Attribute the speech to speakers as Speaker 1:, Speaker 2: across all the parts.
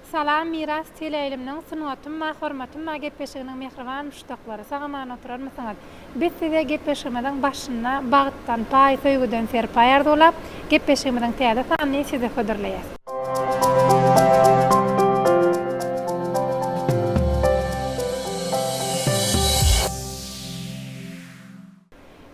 Speaker 1: Salam Miras teleýaýlymynyň Sungatym bar, hormatym bar gepleşiginiň mähriban muşdaklary, sag-aman oturarmysyňyz? Biz size gepleşigimiziň başynda bagtdan paý, söýgüden serpaý arzuwlap, gepleşigimiziň täze sanyny size hödürleýäs.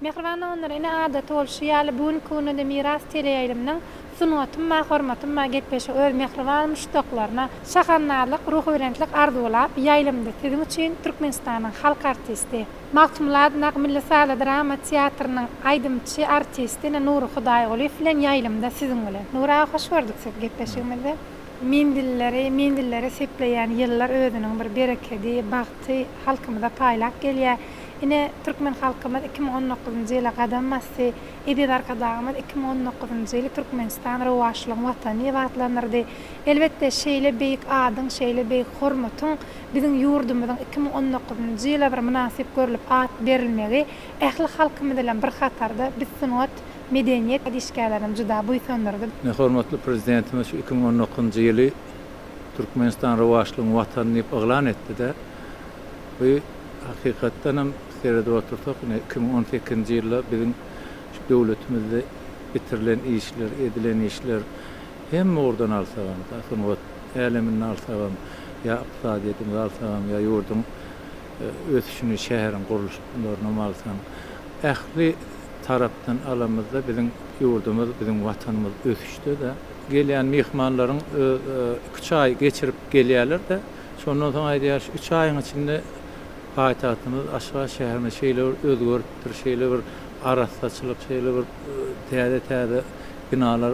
Speaker 1: Mähriban doganlar, ine adaty bolşy ýaly, bu günki günde-de Miras teleýaýlymynyň Sungatym bar, hormatym bar gepleşigi öz mähriban muşdaklaryna şahandazlyk, ruhubelentlik arzuwlap, ýaýlymda siziň üçin Türkmenistanyň halk artisti, Magtymguly adyndaky Milli sazly drama teatrynyň aýdymçy artisti ine Nury Hudaýgulyýew bilen ýaýlymda siziň bilen. Nury aga hoş gördük sizi gepleşigimizde. Menzilleri menzillere sepleýän ýyllar özüniň bir berekedi, bagty halkymyza paýlap gelýär. Ine, türkmen halkymyz 2019-njy ýyla gadam basdy. Eziz Arkadagymyz 2019-njy ýyly Türkmenistan rowaçlygyň Watany diýip atlandyrdy. Elbetde, şeýle beýik adyň, şeýle beýik hormatyň biziň ýurdumyzyň 2019-njy ýyla bir mynasyp görlüp at berilmegi ähli halkymyz bilen bir hatarda biz sungat, medeniýet işgärlerinem juda buýsandyrdy.
Speaker 2: Ine, hormatly Prezidentimiz şu 2019-njy ýyly Türkmenistan rowaçlygyň Watany diýip yglan etdi-de, bu Hakykatdan hem seredip otursak, ine, 2018-nji ýylda biziň şu döwletimizde bitirilen işler, edilen işler hemme ugurdan alsagam, sungat äleminde alsagam, ýa ykdysadyýetimizi alsagam, ýa ýurduň ösüşini, şäheriň gurluşyklaryny alsaň, ähli tarapdan alamyzda biziň ýurdumyz, biziň Watanymyz ösüşde-de. Gelýän myhmanlaryň öz iki-üç aý geçirip gelýärler-de, Şondan soň aýdýar, şu üç aýyň içinde paýtagtymyz Aşgabat şäherimiz şeýle bir özgeripdir, şeýle bir arassaçylyk, şeýle bir täze-täze binalar.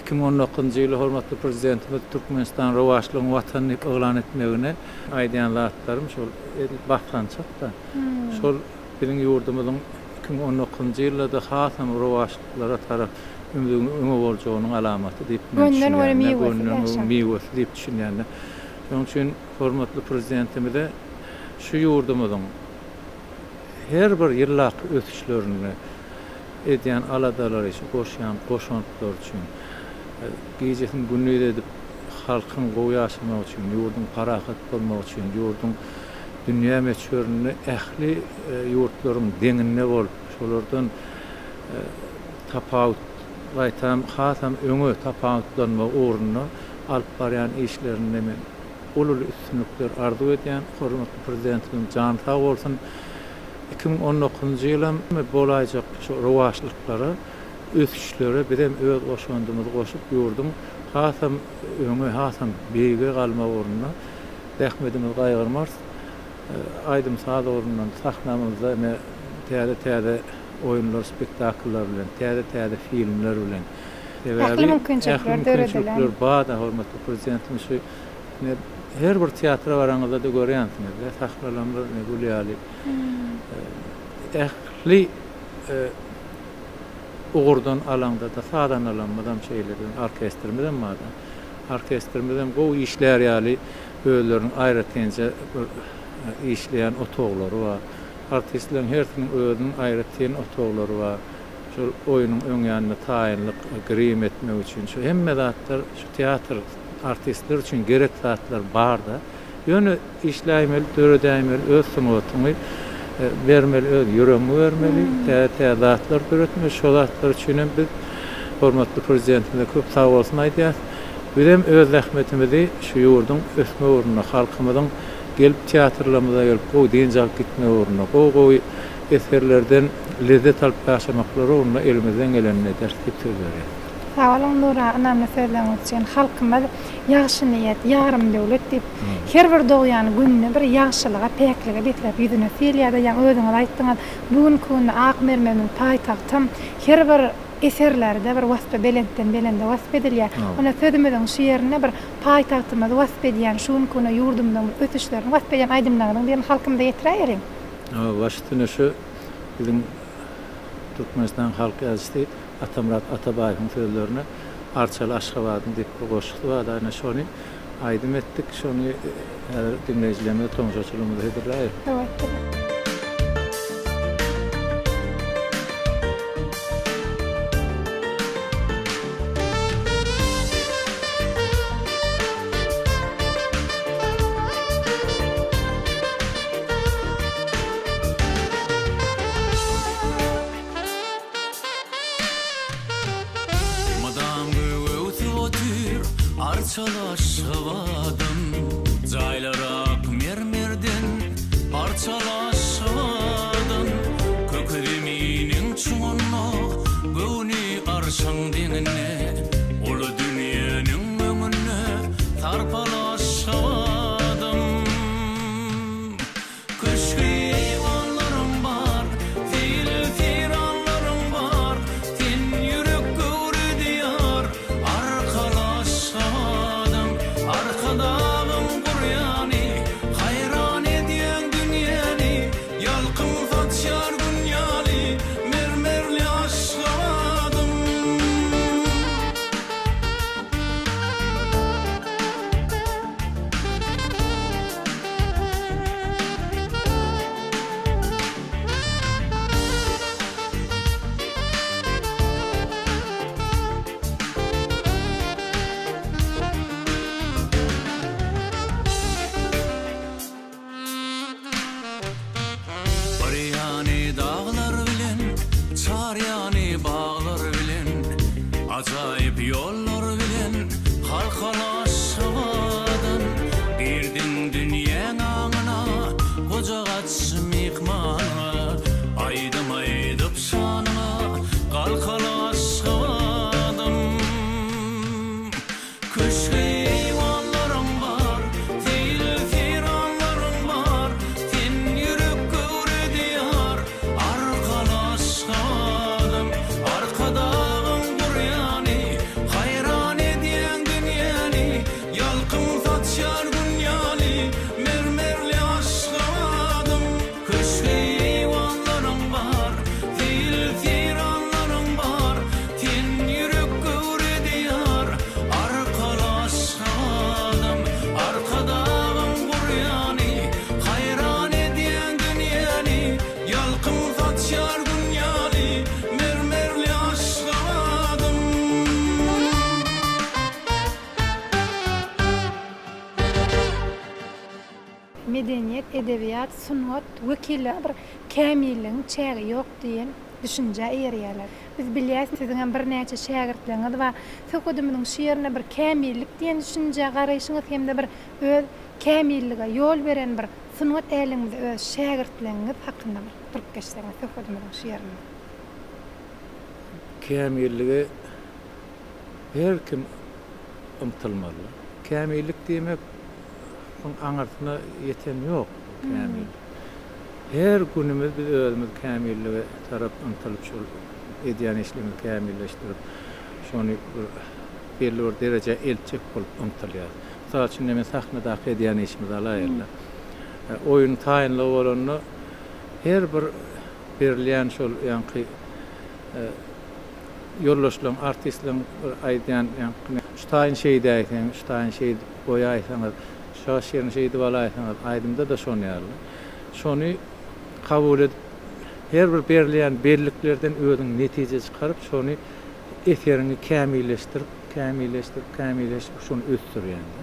Speaker 2: 2019-njy ýyly hormatly Prezidentimiz Türkmenistan rowaçlygyň Watany diýip yglan etmegine aýdýan zatlarym şol edil basgançak-da. Şol biziň ýurdumyzyň 2019-njy ýylda-da hasam rowaçlyklara tarap ümzügiň öňe boljagynyň alamaty diýip men düşünýän. Gönden-göni miwesi diýip düşünýän. Şonuň üçin hormatly Prezidentimize şu ýurdumyzyň her bir ýyldaky ösüşlerinde edýän aladalary, şu goşýan goşantlary üçin, gijesini gündiz edip halkyň gowy ýaşamagy üçin, ýurduň parahat bolmagy üçin, ýurduň dünýä möçberinde ähli ýurtlaryň deňinde bolup, şolardan tapawut, gaýtam hasam öňe tapawutlanmagy ugrunda alyp barýan işlerinde men uly-uly üstünlikler arzuw edýän. Hormatly Prezidentimiziň jany sag bolsun. 2019-njy ýylam bolaýjak şu rowaçlyklara, ösüşlere bizem öz goşandymyzy goşup, ýurduň hasam öňe, hasam beýige galmagy ugrunda zähmetimizi gaýgyrmarys. Aýdym-saz ugrundan sahnamyzda ine täze-täze oýunlar, spektakllar bilen, täze-täze filmler bilen
Speaker 1: Sebäbi ähli mümkinçilikler döredilen.
Speaker 2: Bar-da hormatly Prezidentimiz şu ine her bir teatra baraňyzda-da görýänsiňiz-de, sahnalarymyz ine gül ýaly. Ähli ugurdan alaňda-da sazandalarymyzam şeýle, biziň orkestrimizem bar-da. Orkestrimizem gowy işlär ýaly özleriniň aýratynja bir işleýän otaglary bar. Artistleriň hersiniň özüniň aýratyn otaglary bar. Şol oýnuň öň ýanynda taýynlyk, grim etmek üçin şu hemme zatlar şu teatr artistler üçin gerek zatlar barda. Ýöne işläýmeli, döredäýmeli, öz sungatyňy bermeli, öz ýüregiňi bermeli, täze-täze zatlar döretmeli. Şo zatlar üçin hem biz hormatly Prezidentimize köp sagbolsun aýdýas. Bizem öz zähmetimizi şu ýurduň ösmegi ugrunda, halkymyzyň gelip teatrlarymyza gelip gowy dynç alyp gitmegi ugrunda, gowy-gowy eserlerden lezzet alyp ýaşamaklary ugrunda elimizden gelenini ederis diýip söz berýäris.
Speaker 1: Sag boluň Nura ynamly sözleriňiz üçin. Halkymyz Ýagşy niýet, ýarym döwlet diýip, her bir dogýan gününi bir ýagşylyga, päklige besläp ýüzüne sylýar-da, ýaňy özüňiz aýtdyňyz, bu günki günde ak mermerimiz paýtagtym her bir eserlerde bir waspy belentden belende wasp edilýär. Onda sözümiziň şu ýerinde bir paýtagtymyzy wasp edýän, şu günki günde ýurdumyzyň ösüşlerini wasp edýän aýdymlaryňyzyň birini halkymyza ýetiräýeliň.
Speaker 2: Baş üstüne şu biziň Türkmenistanyň halk ýazyjysy Atamyrat Atabaýewiň sözlerine Arçaly Aşgabadyň diýip bir goşgusy bardy, ana şony aýdym etdik, şony häzir diňleýjilerimize, tomaşaçylarymyza hödürläýeris.
Speaker 1: Höwes bilen.
Speaker 3: Arçaly Aşgabadym, Jaýlar ak mermerden, Arçaly Aşgabadym. Köki zeminiň çuňunda, Göwni arşyň deňinde, Uly dünýäniň öňünde, Sarpaly Aşgabadym. Köşgi-eýwanlaryň bar, Seýil-seýranlaryň bar, Sen ýürek göwre diýar, Arkaly Aşgabadym, Arkadagym gurýany, Haýran edýäň dünýäni, Ýalkym saçýar Gün ýaly, Mermerli Aşgabadym. Bir ýany daglar bilen, çar ýany baglar bilen, Ajaýyp ýollar bilen halkaly Aşgabadan Girdiň dünýäň aňyna, gujak aç myhmanyňa, Aýdym aýdyp şanyňa, galkaly Aşgabadym. Köşgi-eýwanlaryň bar, seýil-seýranlaryň bar, Sen ýürek göwre diýar, Arkaly Aşgabadym, Arkadagyň gurýany, Haýran edýäň dünýäni, Ýalkym saçýar Gün ýaly, Mermerli Aşgabadym. Köşgi-eýwanlaryň bar, Seýil-seýranlaryň bar, Sen ýürek göwre diýar, Arkaly Aşgabadym, Arkadagym gurýany, Haýran edýäň dünýäni, Ýalkym saçýar Gün ýaly, Mermerli Aşgabadym.
Speaker 1: Medeniýet, edebiýat, sungat wekilleri bir kämilligiň çägi ýok diýen düşünjä eýerýärler. Biz bilýäs, siziňem birnäçe şägirtleriňiz bar. Söhbedimiziň şu ýerinde bir kämillik diýen düşünjä garaýşyňyz hem-de bir öz kämillige ýol beren bir sungat äleminde öz şägirtleriňiz hakynda bir durup geçseňiz söhbedimiziň şu ýerinde.
Speaker 2: Kämillige her kim ymtylmaly. Kämillik diýmek Oň aňyrsyna ýeten ýok kämil. Her günümiz biz özümiz kämillige tarap ymtylyp şol edýän işlerimizi kämilleşdirip şony bir belli bir derejä eltjek bolup ymtylýarys. Mysal üçin indi men sahnadaky edýän işimizi alaýynda. Oýun taýynlygy bolanda her bir berilýän şol ýaňky ýoldaşlaryň artistleriň bir aýdýan ýaňky şu taýyn şeýdäýseň şu taýyn şeýdip goýaýsaňyz, şaş ýerini şeýdip alaýsaňyz, aýdymda-da şon ýaly. Şony kabul edip, her bir berilýän belliklerden özüň netije çykaryp, şony eseriňi kämilleşdirip, kämilleşdirip, kämilleşdirip şony ösdürýäň-de.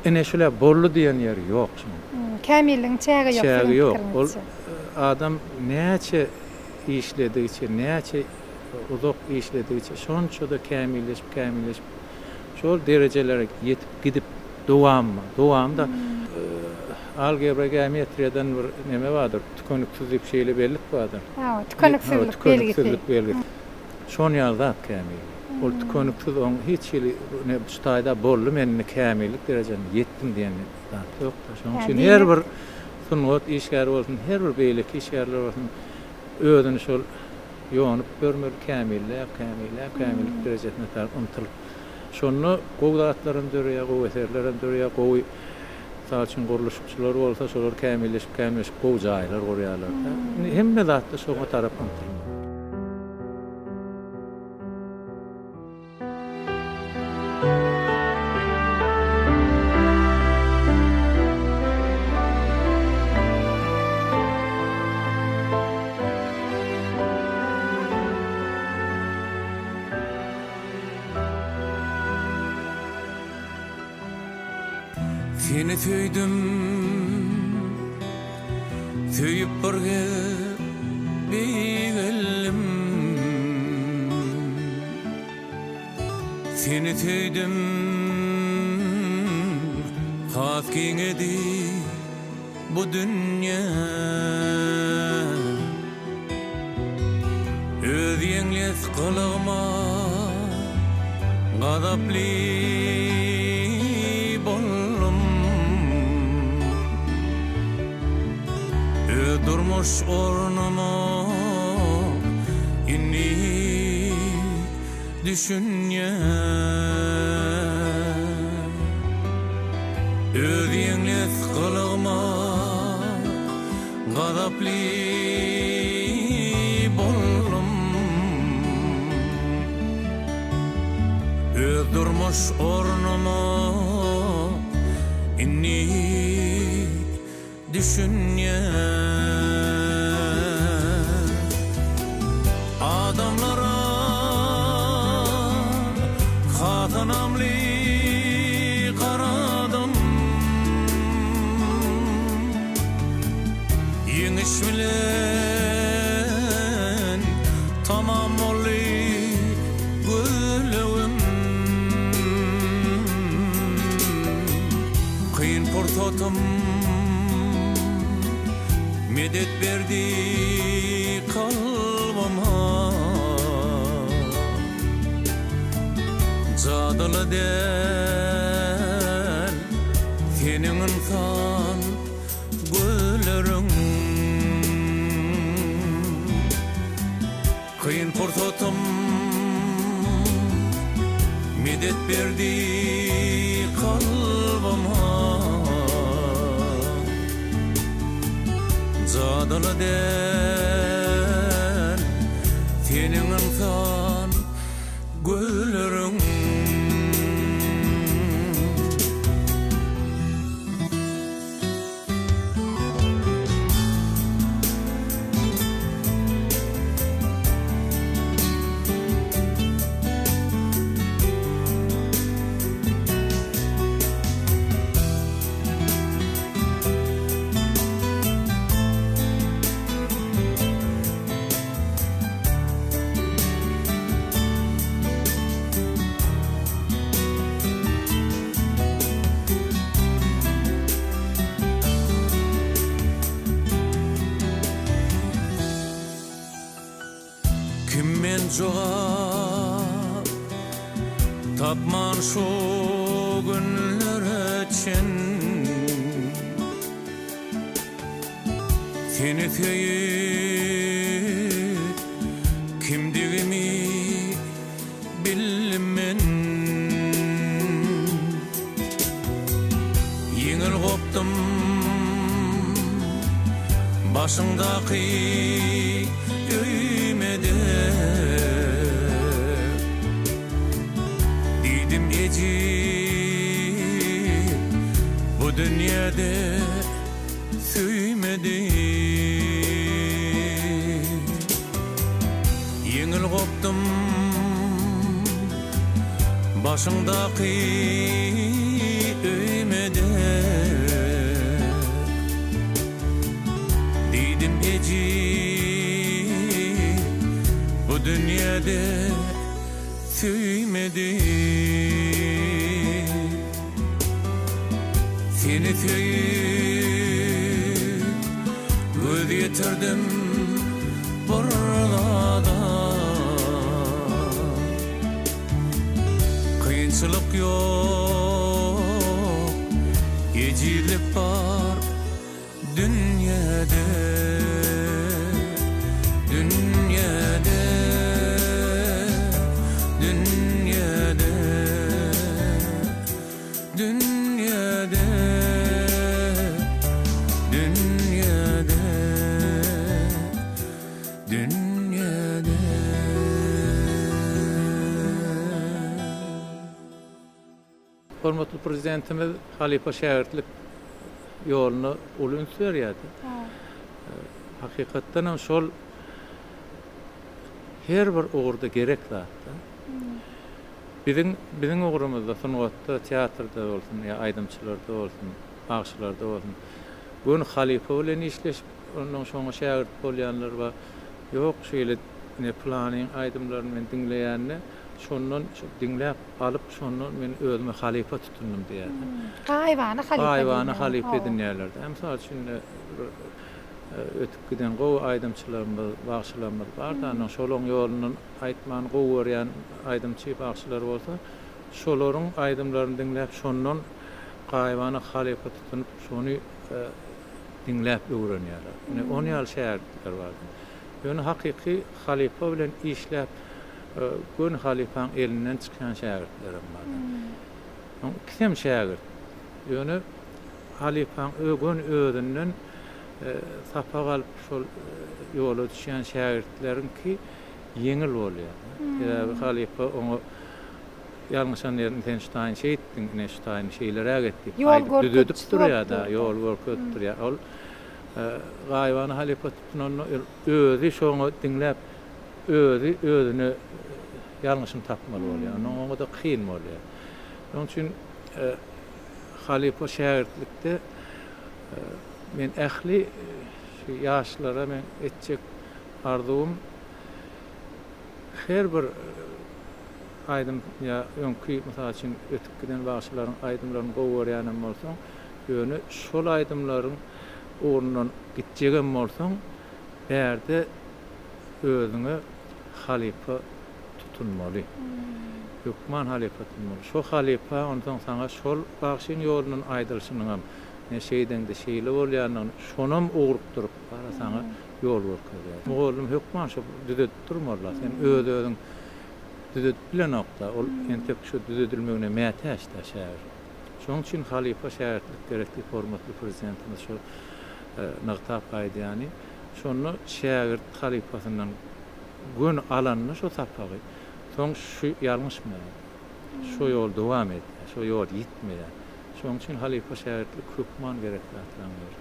Speaker 2: Ine şul-ä boldy diýen ýeri ýok şunuň.
Speaker 1: Kämilligiň çägi ýok siziň
Speaker 2: Çägi ýok. Ol
Speaker 1: pikiriňizçe.
Speaker 2: adam näçe işledigiçe, näçe uzak işledigiçe şonça-da kämilleşip, kämilleşip Şol derejelere ýetip gidip dowammy? Dowamda algebra geometriýadan bir neme bardyr, tükeniksiz diýip şeýle bellik bardyr.
Speaker 1: Hawa, tükeniksizlik belgisi.
Speaker 2: Tükeniksizlik belgisi. Şon ýaly zat kämillik. Ol tükeniksiz oň hiç hili ne şu taýda boldy men indi kämillik derejeme ýetdim diýen zat ýokdur. Şonuň üçin her bir sungat işgäri bolsun, her bir beýleki işgärler bolsun özüni şol Ýonup görmeli, kämilläp, kämilläp, kämillik derejesine tarap ymtylyp. Şonda gowy zatlaram döreýär, gowy eserlerem döreýär, gowy, mysal üçin, gurluşykçylar bolsa, şolar kämilleşip, kämilleşip gowy jaýlar gurýarlar-da. Indi hemme zatda şoňa tarap ymtylmaly.
Speaker 3: Seni söýdüm, söýüp bir gez beýgeldim. Seni söýdüm has giňedi bu dünýä. Öz ýeňles gylygma gazaply boldum. Öz durmuş ornuma indi düşünýän. Öz ýeňles gylygma gazaply boldum. Öz durmuş ornuma indi Düşünýän adamlara has ynamly garadym. Ýeňiş bilen tamam boldy gözlegim. Kyn pursatym medet berdi kalbyma. Jadyly däl seniň ynsan gözleriň. Kyn pursatym medet berdi kalbyma. Jadyly däl seniň ynsan gözleriň. Kim men jogap tapman şu günlere çen Seni söýüp kimdigimi Bildim men. Ýeňil gopdum başyňdaky öýmede. Diýdim ejiz bu dünýede söýmedi. Ýeňil gopdum başyňdaky öýmede. Diýdim ejiz bu dünýede söýmedi. Seni söýüp göz ýetirdim bir zada. Kynçylyk ýok, ejizlik bar dünýede, dünýede, dünýede. Dünýede, dünýede, dünýede.
Speaker 2: Hormatly Prezidentimiz halypa-şägirtlik ýoluna uly üns berýärdi. Hakykatdan hem şol her bir ugurda gerek zat-da. Biziň biziň ugrumyzda sungatda, teatrda bolsun ýa aýdymçylarda bolsun, bagşylarda bolsun, göni halypa bilen işleşip, ondan şoňa şägirt bolýanlar bar. Ýok, şeýle ine pylanyň aýdymlaryny men diňleýände, Şondan şu diňläp alyp şondan men özüme halypa tutundym diýýärdi.
Speaker 1: Gaýybana halypa
Speaker 2: Gaýybana halypa edinýärlerdi. Mysal üçin bir ötüp giden gowy aýdymçylarymyz, bagşylarymyz bardy. Ondan şolaň ýolundan aýtmany gowy görýän aýdymçy, bagşylar bolsa, şolaryň aýdymlaryny diňläp şondan gaýybana halypa tutunyp şony diňläp öwrenýärler. Ine on ýaly şägirtler bardy. Ýöne hakyky halypa bilen işläp göni halypaň elinden çykýan şägirtlerem bardy. Oň ikisem şägirt. Ýöne halypaň göni özünden sapak alyp şol ýola düşýän şägirtleriňki ýeňil bolýar. Sebäbi halypa oňa ýalňyşan ýerini sen şu taýyny şeýtdiň, ine şu taýyny şeýleräk et diýip aýdyp düzedip durýar-da, ýol görkezip durýar. Ol gaýybana halypa tutunanda özi şoňa diňläp özi özüne ýalňyşyny tapmaly bolýar. Ondan oňa-da kyn bolýar. Şonuň üçin halypa şägirtlikde men ähli şu ýaşlara men etjek arzuwym her bir aýdym ýa öňki mysal üçin ötüp giden bagşylaryň aýdymlaryny gowy görýänem bolsaň, ýöne şol aýdymlaryň ugrundan gitjegem bolsaň, bärde özüňe halypa tutunmaly. Hökman halypa tutunmaly. Şo halypa onsoň saňa şol bagşyň ýolundan aýdylyşynyňam, ine şeýdeňde şeýle bolýandygyny, şonam ugrukdyryp, gara saňa ýol görkezýär. Mugallym hökman şo düzedip durmaly-la. Sen öz-özüň düzedip bilenok-da, ol entek şo düzedilmegine mätäç-dä şägirt. Şonuň üçin halypa şägirtlik gerek diýip hormatly Prezidentimiz şo nygtap aýdýany. Şonda şägirt halypasyndan göni alanda şo sapagy, soň şu ýalňyşmaýar. Şo ýol dowam edýär, şo ýol ýitmeýär. Şonuň üçin halypa-şägirtlik hökman gerek zatlaryň biri.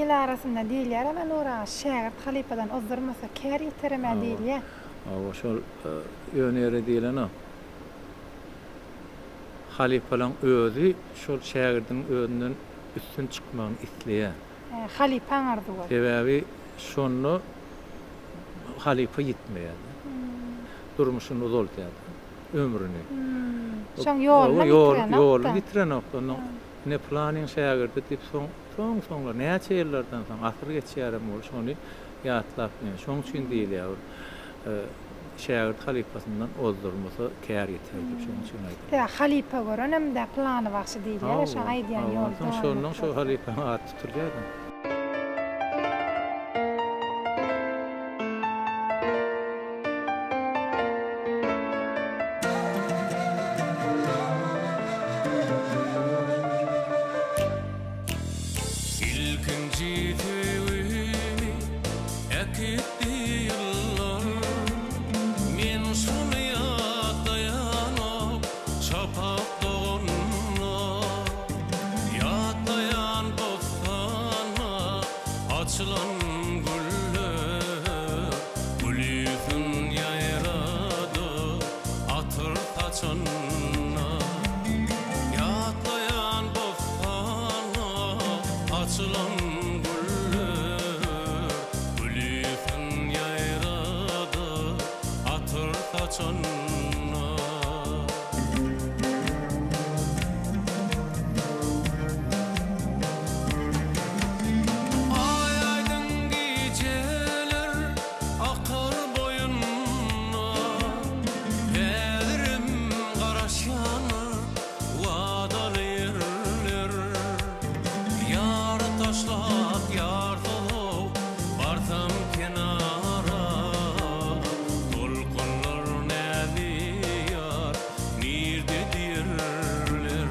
Speaker 1: Il arasynda diýilýärem-ä Nury aga, şägirt halypadan ozdurmasa, kär ýiterem-ä diýilýär.
Speaker 2: Hawa, şol ýöne ýere diýlenok. Halypalaň özi şol şägirdiň özünden üstün çykmagyny isleýär.
Speaker 1: Halypaň arzuwy.
Speaker 2: Sebäbi şonda halypa ýitmeýär-de. Durmuşyny uzaldýar-da, ömrüni.
Speaker 1: Şoň ýolunam ýitirenok-da.
Speaker 2: Ýoluny ýitirenok-da. Onnoň ine pylanyň şägirdi diýip soň, soň-soňlar, näçe ýyllardan soň, asyr geçýärem ol şony ýatlap ine, şoň üçin diýilýär ol şägirt halypasyndan ozdurmasa kär ýiter diýip şonuň üçin aýdylýar.
Speaker 1: Sebäbi halypa görenem-dä pylany bagşy diýilýär-ä şoň aýdýan ýoly
Speaker 2: dowam etmese. Şondan şo halypaň ady tutulýar-da.
Speaker 3: Ilkinji söýgimi äkitdi ýyllar Men şony ýatlaýanok şapak doganda Ýatlaýan bossanda açylan güller Gül ýüzün ýaýradyp atyr saçanda Ýatlaýan bossanda açylan güller Gül ýüzün ýaýradyp atyr saçanda. Aý aýdyň gijeler akar boýunda, Häzirem garaşýanlar wadaly ýerler. Ýary taşlap ýarsyz-ow barsam kenara, Tolkunlar näzi ýar nirde diýerler.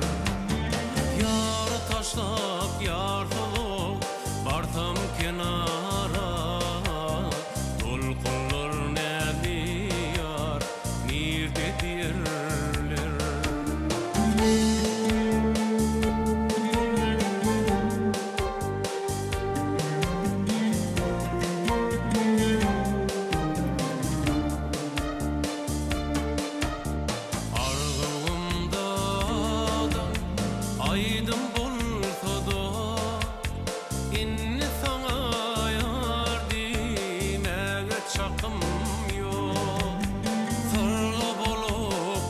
Speaker 3: Ýary taşlap ýarsyz-ow barsam kenara, Tolkunlar näzi ýar nirde diýerler. Arzuwymda-da aýdym bolsa-da, Indi saňa ýar diýmäge çakym ýok. Syrly bolup.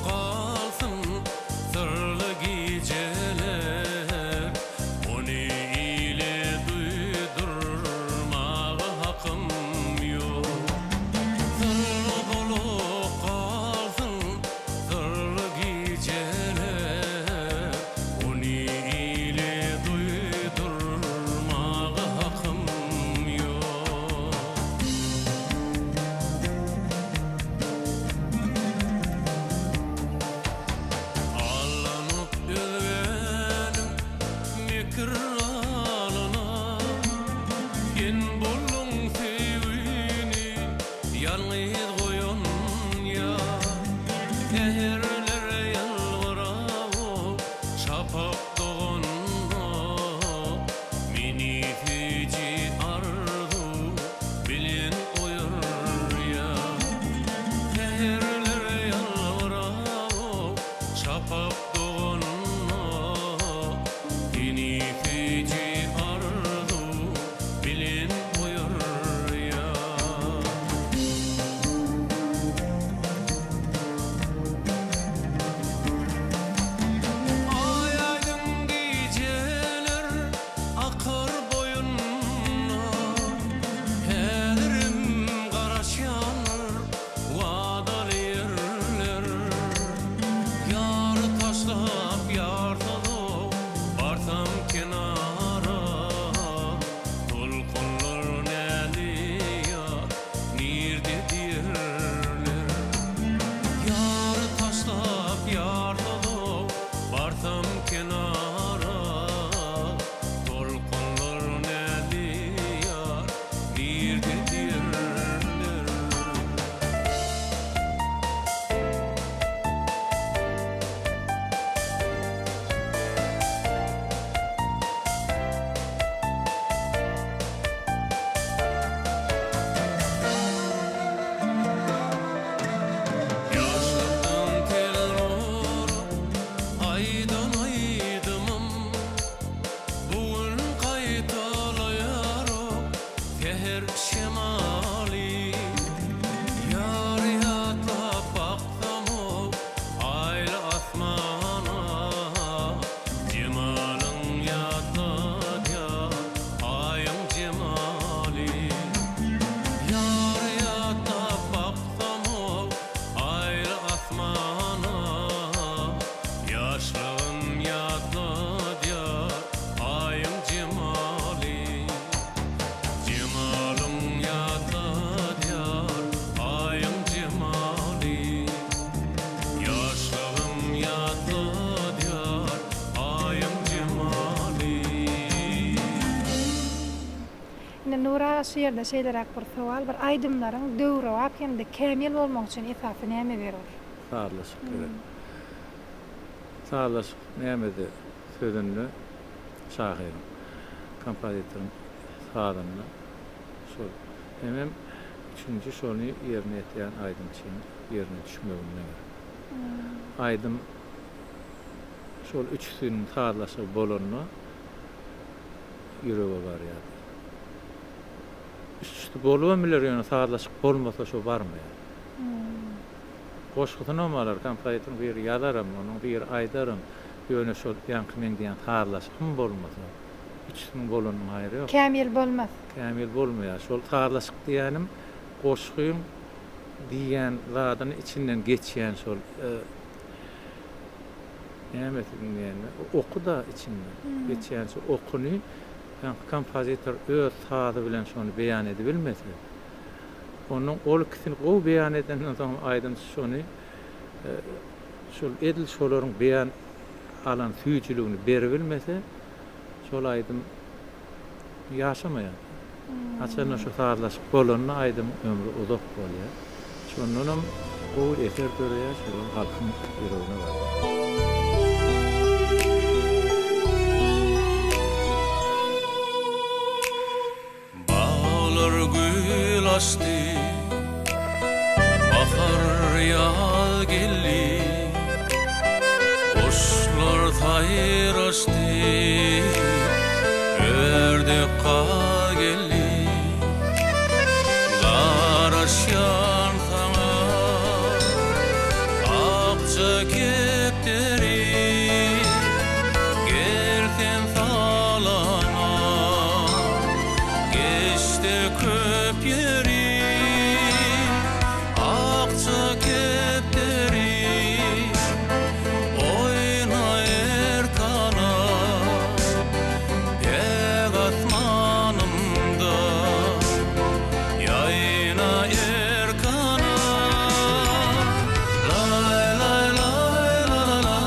Speaker 3: Şapak doganda Seni süýji arzuw bilen oýarýar. Aý aýdyň gijeler akar boýunda, Häzirem garaşýanlar wadaly ýerler. Ýary taşlap ýarsyz barsam kenara, Tolkunlar näleýär, nirde diýerler. Ýary taşlap ýarsyz barsam kenara, Tolkunlar näleýär, nirde diýerler. Ýaşlykdan telmuryp aýdan aýdymym, Bu gün gaýtalaýar-ow säher şemaly. Ýary ýatlap baksam-ow aýly asmana, Jemalyň ýatladýar Aýyň jemaly. Ýary ýatlap baksam-ow aýly asmana, Ýaşlygym ýatladýar Aýyň jemaly. Jemalyň ýatladýar Aýyň jemaly. Ýaşlygym ýatladýar Aýyň jemaly.
Speaker 1: Indi Nury aga şu ýerde şeýleräk bir sowal, bir aýdymlaryň döwrebap hem-de kämil bolmagy üçin esasy näme zerur?
Speaker 2: Sazlaşyk gerek. Sazlaşyk nämede sözünde şahyryň, kompozitoryň sazynda şol. Hemem üçünji şony ýerine ýetirýän aýdymçyň ýerine düşmeginde gerek. Aýdym şol üçüsiniň sazlaşygy bolanda ýürege barýar. Üçüsi bolubam biler ýöne sazlaşyk bolmasa şo barmaýar. Goşgusynam alar, kompozitoriň biri ýazaram, onuň biri aýdaram, ýöne şol ýaňky meň diýen sazlaşygym bolmasa, üçüsiniň bolanynyň haýry ýok.
Speaker 1: Kämil bolmaz.
Speaker 2: Kämil bolmaýar. Şol sazlaşyk diýýänim goşgyň diýýän zadyny içinden geçýän şol nämesiniň diýende, oky-da içinden geçýän şo okuny ýaňky kompozitor öz sazy bilen şony beýan edibilmese, Onnoň ol ikisini gowy beýan edenden soň aýdymçy şony şol edil şolaryň beýan alan süýjüligini beribilmese şol aýdym ýaşamaýar. Haçanda şu sazlaşyk bolanda aýdymyň ömri uzak bolýar. Şondanam gowy eser döreýär, şolam halkyň ýüregine barýar.
Speaker 3: Baglar gül açdy, bahar ýaz geldi, Guşlar saýraşdy, ördek gaz geldi. Garaşýan saňa akja kepderi, Gel sen salama. Geçdi köp ýeri, akja kepderi, Oýna erkana, päk asmanymda, Ýaýna erkana, laý-laý-laý-la-la-la.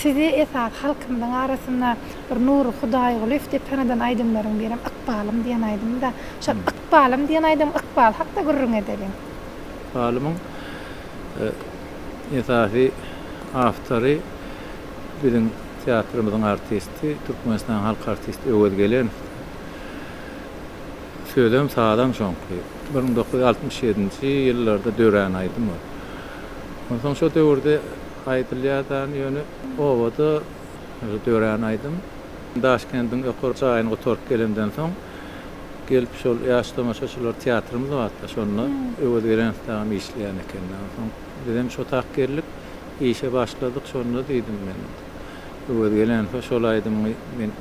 Speaker 1: Sizi esasy halkymyzyň arasynda bir Nury Hudaýgulyýew diýip tanadan aýdymlaryň birem Ykbalym diýen aýdym-da. Şol Ykbalym diýen aýdym ykbal hakda gürrüň edeliň.
Speaker 2: Ykbalymyň esasy awtory biziň teatrymyzyň artisti, Türkmenistanyň halk artisti Öwez Gelenow. Sözem, sazam şoňky. 1967-nji ýyllarda dörän aýdym ol. Onsoň şo döwürde aýdylýardan ýöne obada dörän aýdym. Daşkendiň ýokary jaýyny gutaryp gelemden soň gelip şol ýaş tomaşaçylar teatrymyz bardy şonda Öwez Gelenow dagam işleýän eken. Onsoň bizem şo tak geldik, işe başladyk şonda diýdim men Öwez Gelenowa şol aýdymyňy men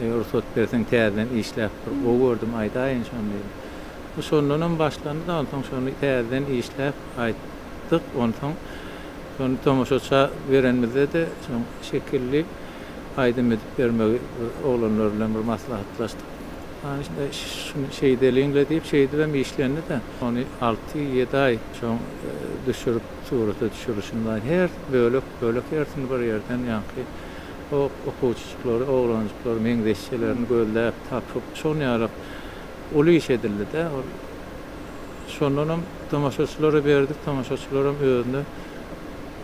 Speaker 2: eger rugsat berseň täzeden işläp bir gowy gördüm aýdaýyn şony diýdim. Bu şondanam başlandy-da onsoň şony täzeden işläp aýtdyk onsoň şony tomaşaça berenimizde-de şoň şekilli aýdym edip bermegi bir oglanlar bilen bir maslahatlaşdyk. Hany şuny şeýdeliň-le diýip, şeýdibem işlendi-de. Ony alty-ýedi aý şoň düşürip, surata düşürilişini bar. Her bölek-bölek hersini bir ýerden ýaňky o okuwçyjyklary, oglanjyklary, meňzeşçelerini gözläp, tapyp, şon ýalak uly iş edildi-de. Ol şondanam tomaşaçylara berdik, tomaşaçylaram özüne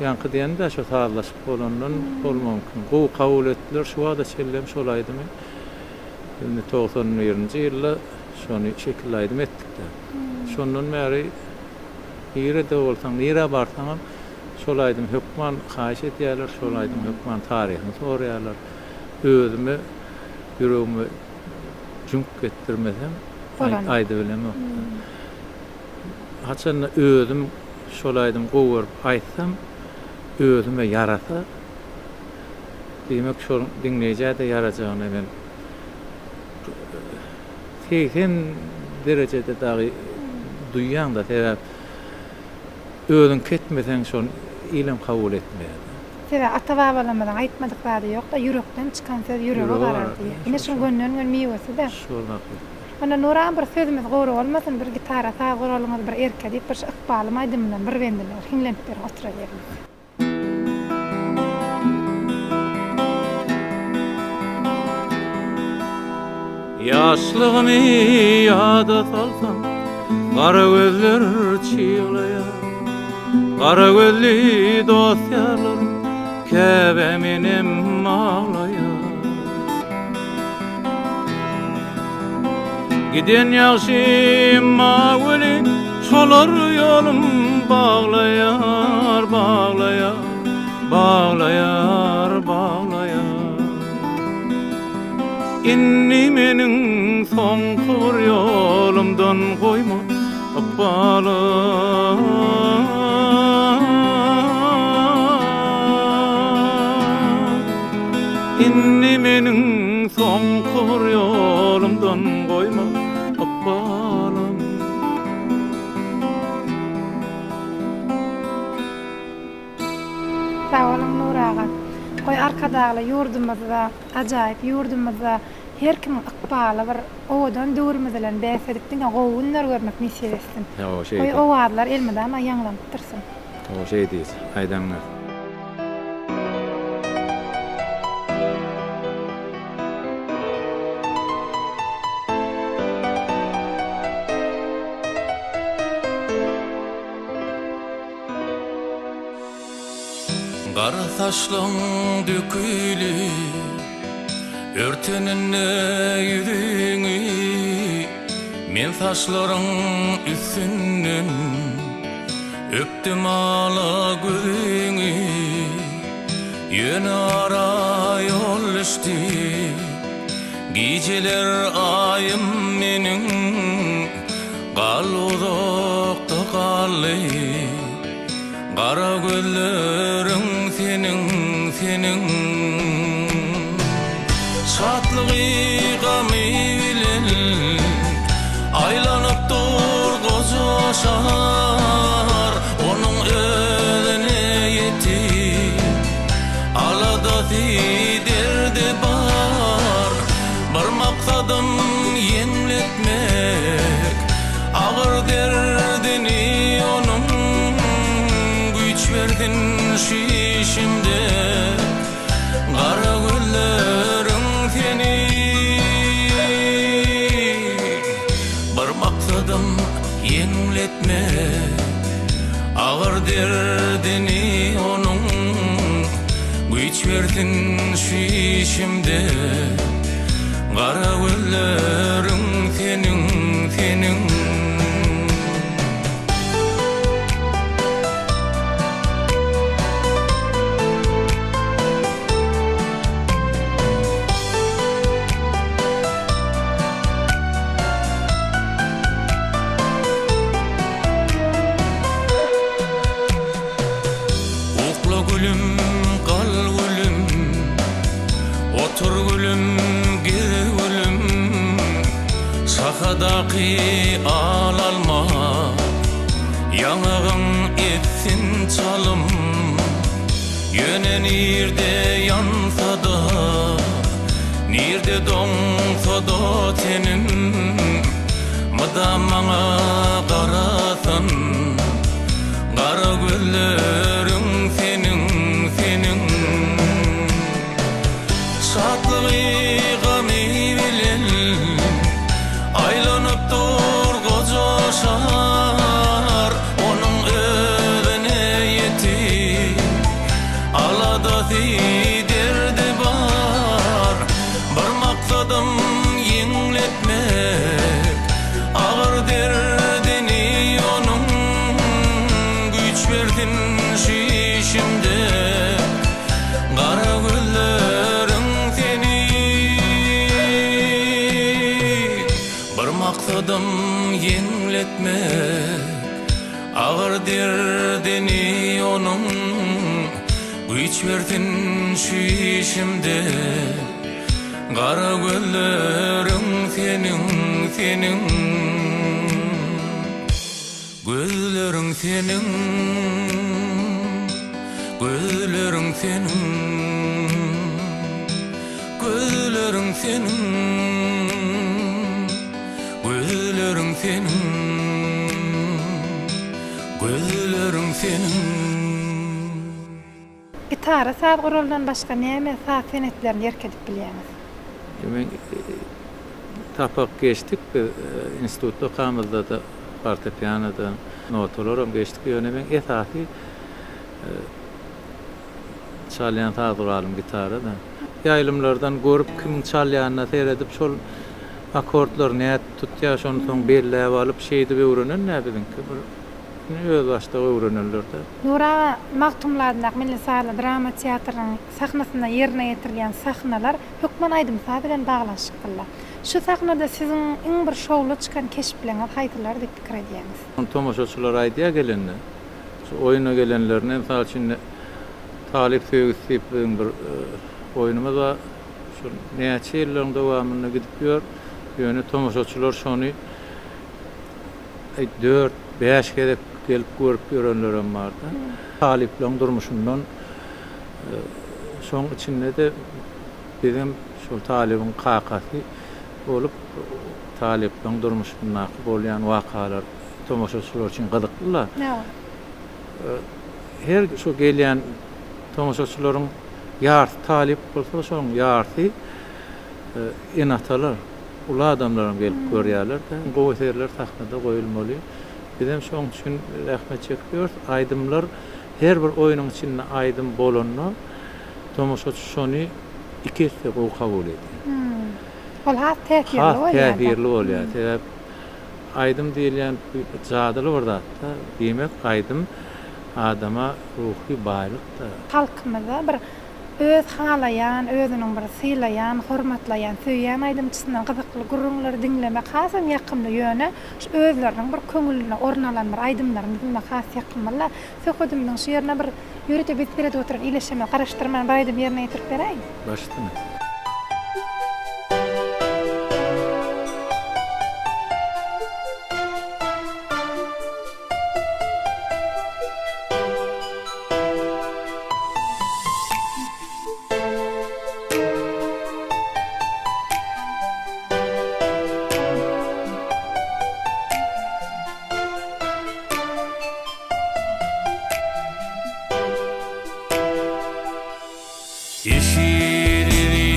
Speaker 2: Ýaňky diýen-dä şo sazlaşyk bolandan bolmamkin. Gowy kabul etdiler. Şu wagta çenlem şol aýdymy indi 91-nji ýylda şony şekilli aýdym etdik-dä. Şondan bäri nirede bolsaň, nirä barsaňam şol aýdymy hökman haýyş edýärler, şol aýdymyň hökman taryhyny soraýarlar. Özüme ýüregime jüňk etdirmesem aýdybilemok. Haçanda özüm şol aýdymy gowy görüp aýtsam, özüme ýarasa, diýmek şol diňleýjä-de ýarajagyna men 80 derejede dagy duýýaň-da, sebäp özüňki etmeseň şony ilem kabul etmeýär-de.
Speaker 1: Sebäbi ata-babalarymyzyň aýtmadyk zady ýok-da, ýürekden çykan söz ýürege garar diýýär. Ine şuň gönden-gön miwesi-de.
Speaker 2: Şol hakykat.
Speaker 1: Onda Nuran bir sözümiz gury bolmasyn bir gitara saz guralyňyz bir erke diýip bir şu ykbalym aýdymyndan bir bendini bir hiňlenip beriň oturan ýerimiz.
Speaker 2: Ýaşlygymy ýada salsam gara gözler çyglaýar Gara gözli dost ýarlarym käbäm enem aglaýar Giden ýagşym-a welin, şolar ýolum baglaýar, baglaýar, baglaýar, baglaýar. Indi meniň soňky bir ýolumdan goýma, ykbalym. Indi meniň soňky bir ýolumdan goýma ykbalym.
Speaker 1: Sag boluň Nury aga. Goý Arkadagly ýurdumyzda, ajaýyp ýurdumyzda her kimiň ykbaly bir owadan döwrümiz bilen bäs edip diňe gowy günler görmek nesip etsin. Goý owazlar elmydama ýaňlanyp dursun.
Speaker 2: Hawa şeý diýs, aýdanyňa.
Speaker 3: Gara saçlaň dökülip, örteninde ýüzüňi, Men saçlaryň üstünden öpdüm ala gözüňi. Ýöne ara ýol düşdi, gijeler aýym meniň, Gal uzakda galdy. Gara gözleriň seniň, seniň. Şatlygy gamy bilen aýlanyp dur goja şar. Onuň özüne ýetik aladasy, derdi bar. Bir maksadym ýeňletmek Agyr derdini onuň Güýç bersin şu işimde. Ýeňletmek Agyr derdini onuň Güýç bersin şu işimde Gara gözleriň seniň, seniň. Ukla gülüm, gal gülüm, Otur gülüm, gez gülüm, Şahadaky al alma, Ýaňagyň etsin çalym. Ýöne nirde ýansa-da, Nirde doňsa-da tenim, Mydam maňa garasan, Gara gözleriň seniň, seniň. Şatlygy gamy bilen Aýlanyp dur goja şar, Onuň özüne ýetik Aladasy, derdi bar. Bir maksadym ýeňletmek Agyr derdini onuň Güýç bersin şu işimde Gara gözleriň seni. Bir maksadym ýeňletmek Agyr derdini onuň Güýç bersin şu işimde Gara gözleriň seniň, seniň Gözleriň seniň, gözleriň seniň Gözleriň seniň, gözleriň seniň Gözleriň seniň.
Speaker 1: Gitara saz guralyndan başga näme saz senetlerini ýerk edip bilýäňiz?
Speaker 2: Men sapak geçdik biz institutda okamyzda-da fortepianodan notalaram geçdik. Ýöne meň esasy çalýan saz guralym gitara-da. Ýaýlymlardan görüp kimiň çalýanyna seredip şol akordlary nädip tutýar şony soň belläp alyp şeýdip öwrenen-dä biziňki bir Indi özbaşdak öwrenenler-de.
Speaker 1: Nur aga, Magtymguly adyndaky Milli sazly drama teatrynyň sahnasynda ýerine ýetirilýän sahnalar hökman aýdym-saz bilen baglanyşyklylar. Şu sahnada siziň iň bir şowly çykan keşpleriňiz haýsylar diýip pikir edýäňiz?
Speaker 2: Ony tomaşaçylar aýdýar gelende. Şu oýuna gelenlerine, mysal üçin, Talyp söýgüsi diýip biziň bir oýnumyz bar. Şol näçe ýyllaryň dowamynda gidip ýör. Ýöne tomaşaçylar şony Dört, bäş gezek gelip görüp ýörenlerem bardy. Talyplaryň durmuşyndan şoň içinde-de bizem şol talybyň kakasy bolup, talyplaryň durmuşyndaky bolýan wakalar tomaşaçylar üçin gyzykly-da. Her şu gelýän tomaşaçylaryň ýarsy talyp bolsa, şonuň ýarsy ene-atalar. Uly adamlaram gelip görýärler-de. Gowy eserler sahnada goýulmaly. Bizem şoň üçin zähmet çekip ýörüs. Aýdymlar her bir oýnuň içinde aýdym bolanda tomaşaçy şony iki esse gowy kabul edýär.
Speaker 1: Ol has täsirli bolýar.
Speaker 2: Has täsirli bolýar. Sebäp aýdym diýilýän jadyly bir zat-da. Diýmek aýdym adama ruhy baýlyk-da.
Speaker 1: Halkymyzda bir Öz halaýan, özüniň bir sylaýan, hormatlaýan, söýýän aýdymçysyndan gyzykly gürrüňleri diňlemek hasam ýakymly, ýöne şu özleriniň bir köňülüne orun alan bir aýdymlaryny diňlemek has ýakymly-la. Söhbedimiziň şu ýerine bir ýörite biz seredip oturan ileşeme garaşdyrman bir aýdym ýerine ýetirip beräýiň.
Speaker 2: Baş üstüne.
Speaker 3: Eşidip.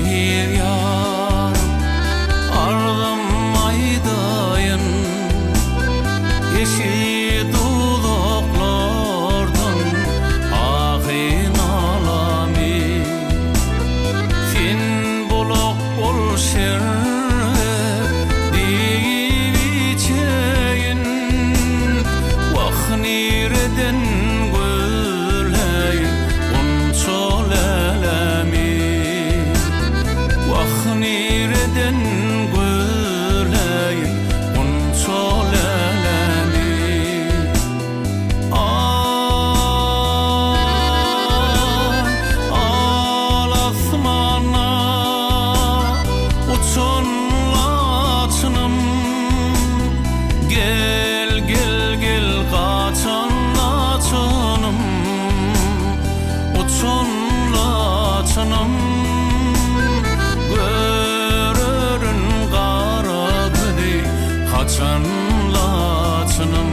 Speaker 3: Gaçan laçynym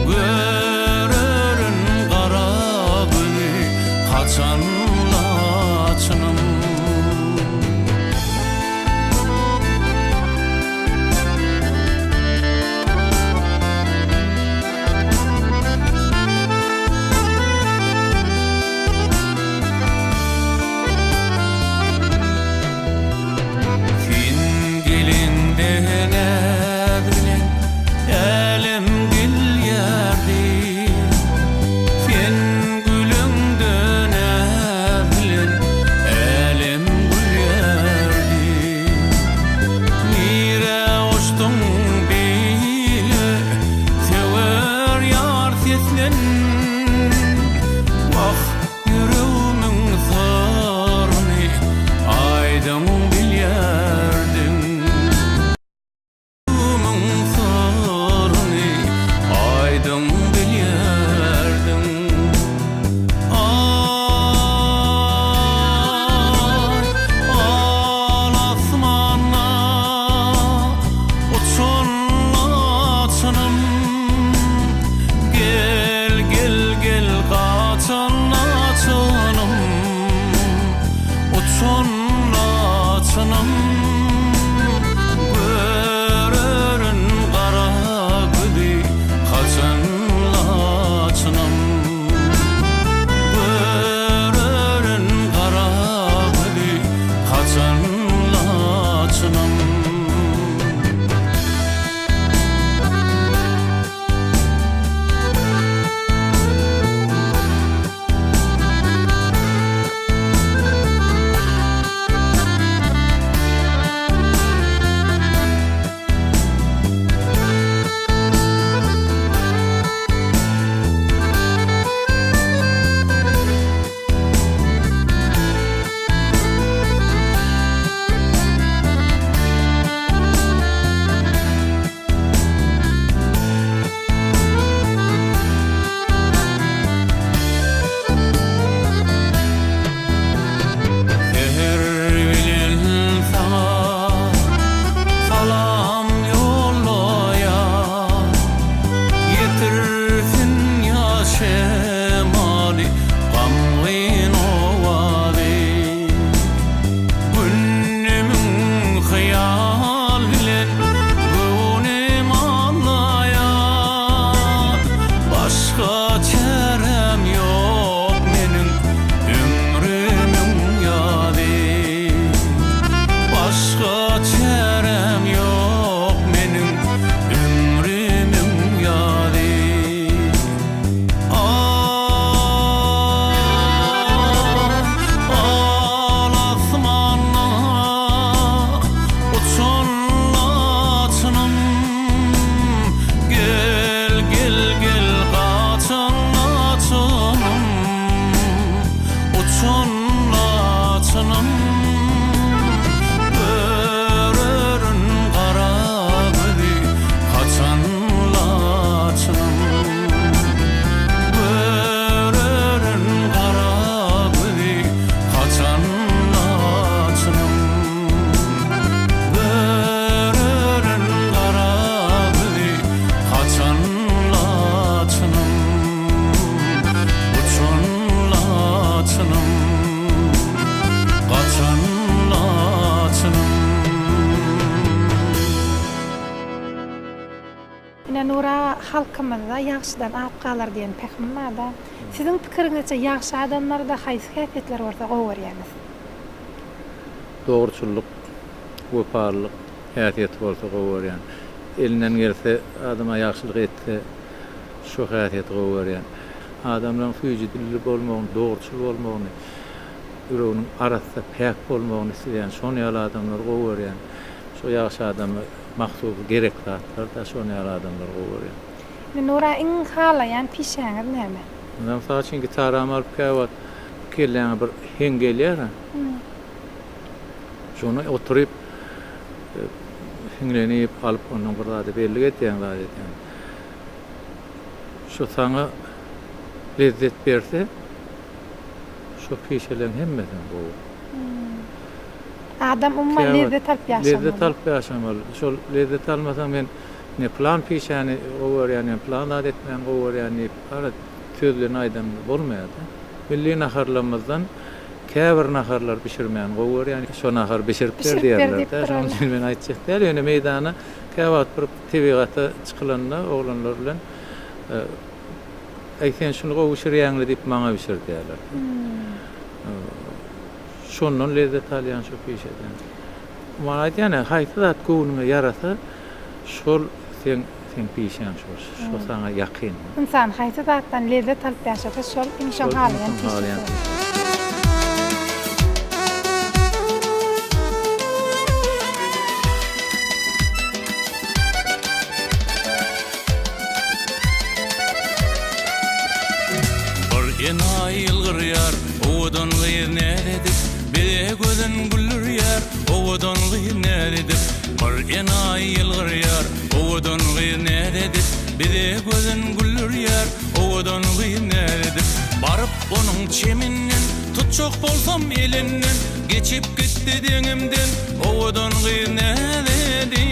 Speaker 3: Görerin gara gözi Haçan laçynym. Sen geleňde näz bilen älem gelýärdi. Sen güleňde näz bilen älem gülýärdi. Nirä uçduň beýle söwer ýar seslen. Wah, Ýüregimiň syryny aýdyň bilýärdiň. Ýüregimiň syryny aýdyň bilýärdiň. Aý, al asmanda uçan laçynym. Gel gel gel gaçan laçynym Uçan laçynym Görerin gara gözi kaçan laçynym Görerin gara gözi kaçan laçynym. Säher bilen saňa salam ýollaýan, Ýetirsin ýa şemaly gamgyn owazy. Günümiň hyýal bilen göwnüm aldaýar. Başga çäräm ýok meniň ömrümiň ýazy. Başga çäräm ýok meniň ömrümiň ýazy. Al asmanda uçan laçynym, Gel, gel, gel gaçan laçynym, Uçan laçynym, Görerin gara gözi haçan laçynym. Görerin gara gözi haçan laçynym. Görerin gara gözi haçan laçynym. Uçan laçynym, gaçan laçynym.
Speaker 1: Ine Nur aga halkymyzda ýagşydan at galar diýen pähim barda. Siziň pikiriňizçe ýagşy adamlarda haýsy häsiýetler bolsa gowy görýäňiz?
Speaker 2: Dogruçyllyk, wepalylyk häsiýeti bolsa gowy görýän. Elinden gelse adama ýagşylyk etse şo häsiýeti gowy görýän. Adamlaryň süýji dilli bolmagyny, dogruçyl bolmagyny, ýüreginiň arassa, päk bolmagyny isleýän, şon ýaly adamlary gowy görýän. Şo ýagşy adama mahsus gerek zatlar-da, şon ýaly adamlary gowy görýän.
Speaker 1: Nura, iň halaýan pişäňiz näme?
Speaker 2: Ynha, mysal üçin, gitaramy alyp käwagt kelläňe bir heň gelýär-ä. Şony oturyp, hiňlenip alyp, ondan bir zady bellik edýäň, zat edýäň. Şo saňa lezzet berse, şo pişeleriň hemmesem gowy.
Speaker 1: Adam umuman lezzet alyp ýaşamaly.
Speaker 2: Lezzet alyp ýaşamaly. Şol lezzet almasaň men ne pylan pişäni gowy görýän, ýa pylan zat etmäni gowy görýän diýip, gara sözlerini aýdan bolmaýar-da. Milli naharlarymyzdan käbir naharlary bişirmäni gowy görýän. Şo nahary bişirip ber diýerler-de. Şonuň üçin men aýtjak däl. Ýöne meýdana käwagt bir tebigata çykylanda oglanlar bilen Äý, sen şuny gowy bişirýäň-le diýip maňa bişir diýerler. Şondan lezzet alýan şo pişeden. Maňa aýdýan-a, haýsy zat göwnüňe ýarasa, şol seň seň pişäň şol, şo saňa ýakyn.
Speaker 1: Ynsan haýsy zatdan lezzet alyp ýaşasa, şol iň şoň halaýan pişesi.
Speaker 3: Bir enaýy ýylgyrýar, owadan gyz näz edip, Bize gözün güldürýär, owadan gyz näz edip. Bir enaýy ýylgyrýar, owadan gyz näz edip, Bize gözün güldürýär, owadan gyz näz edip. Baryp onuň çeminden, tutjak bolsam elinden, Geçip gitdi deňimden, owadan gyz näz edip.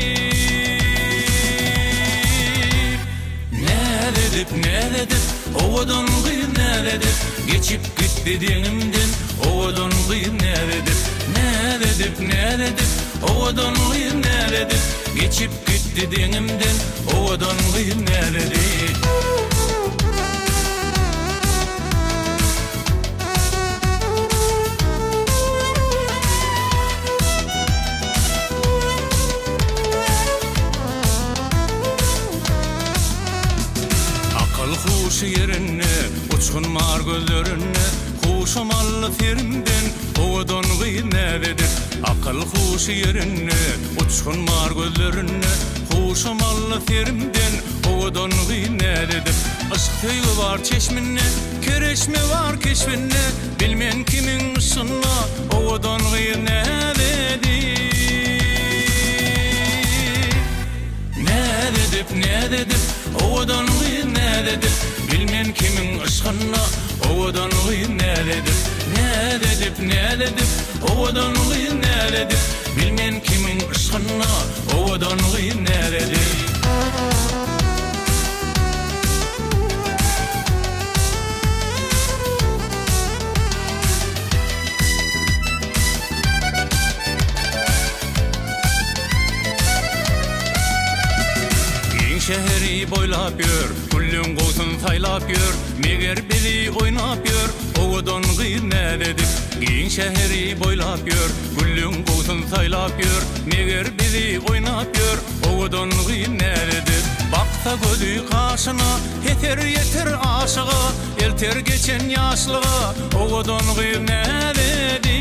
Speaker 3: Näz edip, näz edip, owadan gyz näz edip, Geçip gitdi deňimden, owadan gyz näz edip. Näz edip, näz edip, owadan gyz näz edip, Geçip gitdi deňimden, owadan gyz näz edip. Akyl-huşy ýerinde, uçgun bar gözlerinde, Huşum aldy serimden, owadan gyz näz edip. Akyl-huşy ýerinde, uçgun bar gözlerinde, Huşum aldy serimden, owadan gyz näz edip. Yşk-söýgi bar çeşminde, kereşme bar keşbinde, Bilmen kimiň yşgynda, owadan gyz näz edip. Näz edip, näz edip, owadan gyz näz edip, Bilmen kimiň yşgynda, owadan gyz näz edip. Näz edip, näz edip, owadan gyz näz edip, Bilmen kimiň yşgynda, owadan gyz näz edip. Giň şäheri boýlap ýör, Gülleň gowsun saýlap ýör, Meger bizi oýnap ýör, Owadan gyz näz edip. Giň şäheri boýlap ýör, Gülleň gowsun saýlap ýör, Meger bizi oýnap ýör, Owadan gyz näz edip. Baksa gözi gaşyna, Heser ýeter aşyga, Elter geçen ýaşlyga, Owadan gyz näz edip.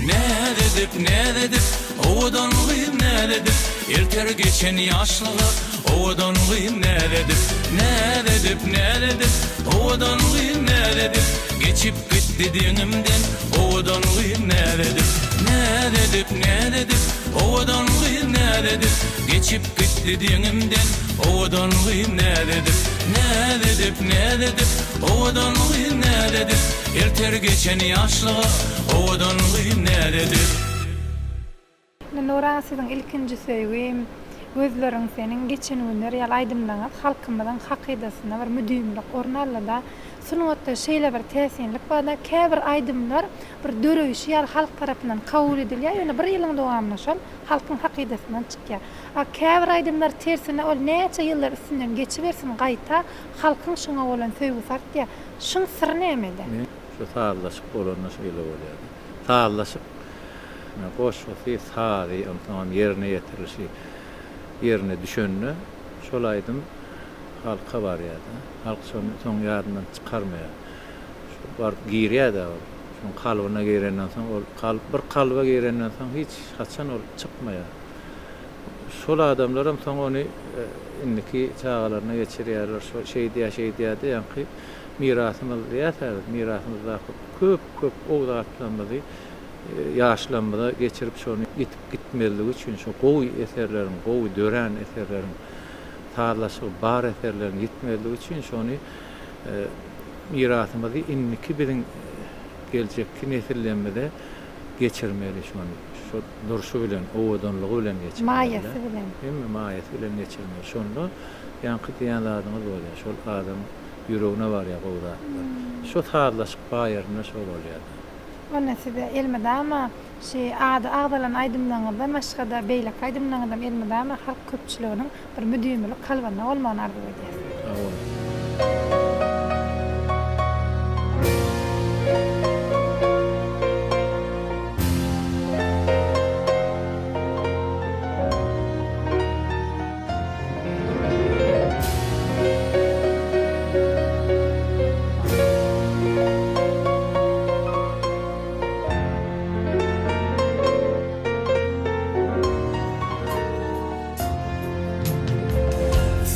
Speaker 3: Näz edip, näz edip, owadan gyz näz edip, Elter geçen ýaşlyga, owadan gyz näz edip. Näz edip, näz edip, owadan gyz näz edip, Geçip gitdi deňimden, owadan gyz näz edip. Näz edip, näz edip, owadan gyz näz edip, Geçip gitdi deňimden, owadan gyz näz edip. Näz edip, näz edip, owadan gyz näz edip, Elter geçen ýaşlyga, owadan gyz näz edip.
Speaker 1: Indi Nury aga siziň ilkinji söýgim, Gözleriň seniň, Geçen günler ýaly aýdymlaryňyz halkymyzyň hakydasynda bir müdimilik orun aldyda. Sungatda şeýle bir täsinlik barda, käbir aýdymlar bir döreýşi ýaly halk tarapyndan kabul edilýär, ýöne bir ýylyň dowamynda şol halkyň hakydasyndan çykýar. A käbir aýdymlar tersine ol näçe ýyllar üstünden geçibersin gaýta halkyň şoňa bolan söýgüsi artýar. Şuň syry nämede?
Speaker 2: Men şu sazlaşyk bolanda şeýle bolýar. Sazlaşyk goşgusy, sazy, onsoňam ýerine ýetirilişi ýerine düşende şol aýdym halka barýar-da. Halk şony soň ýadyndan çykarmaýar. Şo baryp girýär-de ol. Şoň kalbyna girenden soň ol kalp bir kalba girenden soň hiç haçan ol çykmaýar. Şol adamlaram soň ony indiki çagalaryna geçirýärler. Şo şeýdýär, şeýdýär-de ýaňky mirasymyz diýýäs-ä biz, mirasymyzdaky köp köp gowy zatlarymyzy ýaşlarymyza geçirip şony ýitip gitmezligi üçin şo gowy eserleriň, gowy dörän eserleriň, sazlaşygy bar eserleriň ýitmezligi üçin şony mirasymyzy indiki biziň. geljekki nesillerimize geçirmeli şony. Şo durşy bilen, owadanlygy bilen geçirmeli.
Speaker 1: Maýasy bilen.
Speaker 2: Hemme maýasy bilen geçirmeli. Şonda ýaňky diýen zadyňyz bolýar. Şol adam ýüregine barýar gowy zatlar. Şo sazlaşyk bar ýerinde şo bolýar-da.
Speaker 1: Onda size elmydama şi ady agzalan aýdymlaryňyzdan başga-da beýleki aýdymlaryňyzam elmydama halk köpçüliginiň bir müdimilik kalbynda bolmagyny arzuw edýäs.
Speaker 2: Sag boluň.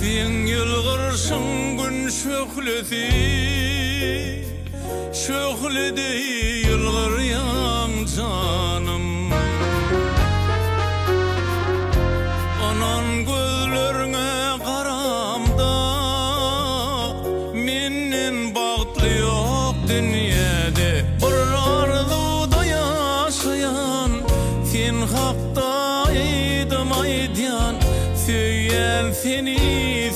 Speaker 3: Seň ýylgyrşyň gün şöhlesi, Şöhle deý ýylgyrýaň janym. Ynan gözlerňe garamda, Menden bagtly ýok dünýäde. Bir arzuwda ýaşaýan, Sen hakda aýdym aýdýan, Söýýän seni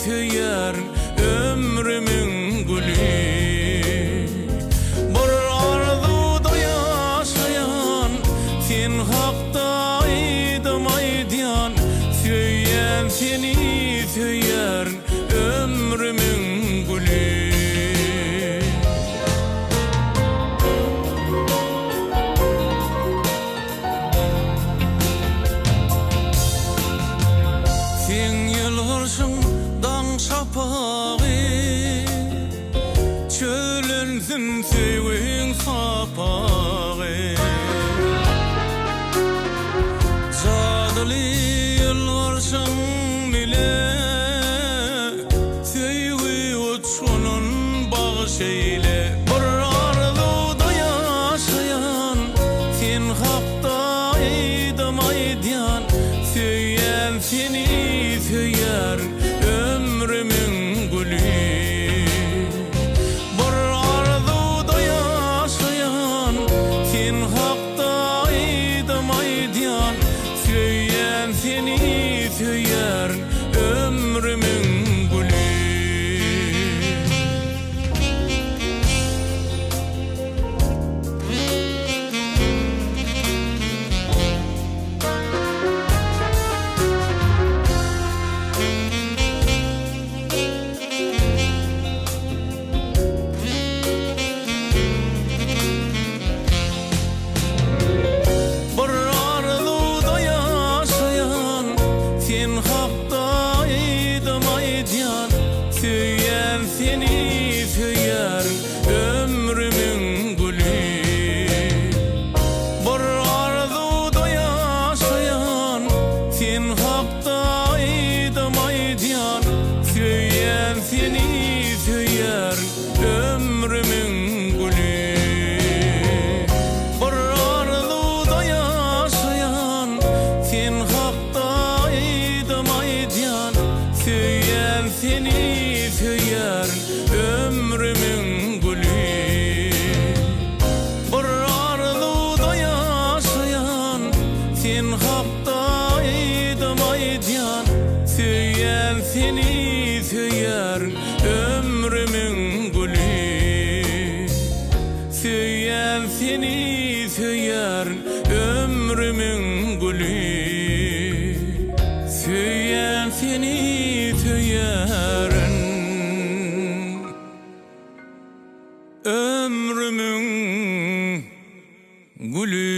Speaker 3: söýýärin ömrümiň güli. Bir arzuwda ýaşaýan, Sen hakda aýdym aýdýan, Söýýän seni söýýärin ömrümiň güli. Seň ýylgyrşyň daň şapagy, Çözlensin söýgiň sapagy. Jadyly ýylgyrşyň bile Söýgi uçgunyn bagyş eýle. Bir arzuwda ýaşaýan, Sen hakda aýdym aýdýan, Söýýän seni söýýärin ömrümiň güli. Bir arzuwda ýaşaýan, Sen hakda aýdym aýdýan, Söýýän seni söýýärin ömrümiň güli. Bir arzuwda ýaşaýan, Sen hakda aýdym aýdýan, Söýýän seni söýýärin ömrümiň güli. Bir arzuwda ýaşaýan, Sen hakda aýdym aýdýan, Söýýän seni söýýärin ömrümiň güli. Bir arzuwda ýaşaýan, Sen hakda aýdym aýdýan, Söýýän seni söýýärin ömrümiň güli. Bir arzuwda ýaşaýan, Sen hakda aýdym aýdýan, Söýýän seni söýýärin ömrümiň güli. Söýýän seni söýýärin ömrümiň güli. Söýýän seni söýýärin ömrümiň güli.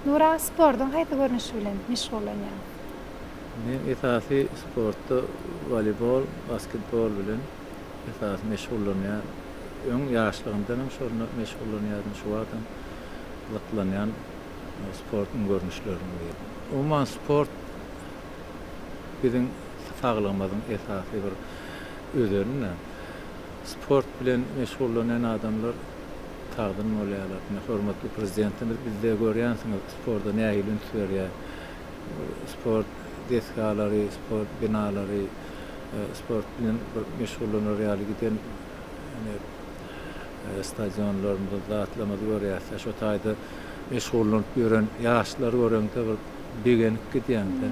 Speaker 1: Nur aga sportuň haýsy görnüşi bilen meşgullanýaňyz?
Speaker 2: Men esasy sportda woleýbol, basketbol bilen esasy meşgullanýan. Öň ýaşlygymdan hem şonda meşgullanýardym, şu wagtam gyzyklanýan sportuň görnüşleriniň biri. Umuman sport biziň saglygymyzyň esasy bir özeni. Sport bilen meşgullanýan adamlar sagdyn bolýarlar. Ine, hormatly Prezidentimiz bizde görýänsiňiz sporta nähili üns berýär. Sport. desgalary, sport binalary, sport bilen bir meşgullanar ýaly giden ine stadionlarymyzy, zatlarymyzy görýäs-de, şo taýda meşgullanyp ýören ýaşlary göreňde bir begenip gidýäň-de.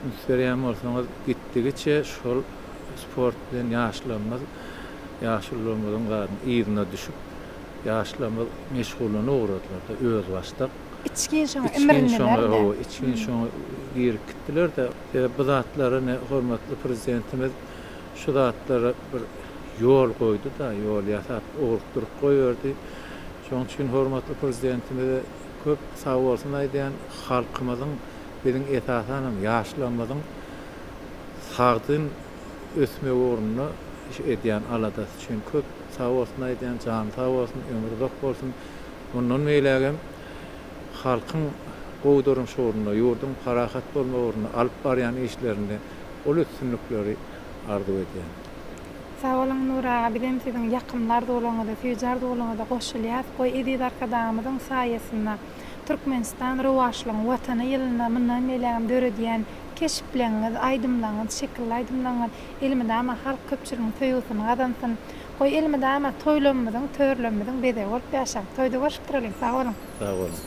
Speaker 2: Üns berýän bolsaňyz, gitdigiçe şol sport bilen ýaşlarymyz, ýaşulularymyzyň zadyny yzyna düşüp, ýaşlarymyz meşgullanyp ugradylar-da özbaşdak.
Speaker 1: Içgin şoňa imrindiler-de.
Speaker 2: Hawa, içgin şoňa girip gitdiler-de. Sebäbi bu zatlara ine hormatly Prezidentimiz şu zatlara bir ýol goýdy-da, ýol ýasap, ugrukdyryp goýberdi. Şonuň üçin hormatly Prezidentimize köp sagbolsun aýdýan. Halkymyzyň, biziň esasanam ýaşlarymyzyň sagdyn ösmegi ugrunda edýän aladasy üçin köp sagbolsun aýdýan. Jany sag bolsun, ömri uzak bolsun. Mundan beýlägem halkyň gowy durmuşy ugrunda, ýurduň parahat bolmagy ugrunda alyp barýan işlerinde uly üstünlikleri arzuw edýän.
Speaker 1: Sag boluň Nury aga bizem siziň ýakymly arzuwlaryňyza süýji arzuwlaryňyza goşulýas goý eziz Arkadagymyzyň saýasynda Türkmenistan rowaçlygyň watany ýylynda mundan beýlägem döredýän keşpleňiz aýdymlaňyz şekilli aýdymlaňyz elmydama halk köpçüliginiň söýgüsini gazansyn Goý elmydama toýlamymyzyň, törlemimiziň bezegi bolup ýaşaň. Toýda görşüp duralyň. Sag boluň.
Speaker 2: Sag boluň.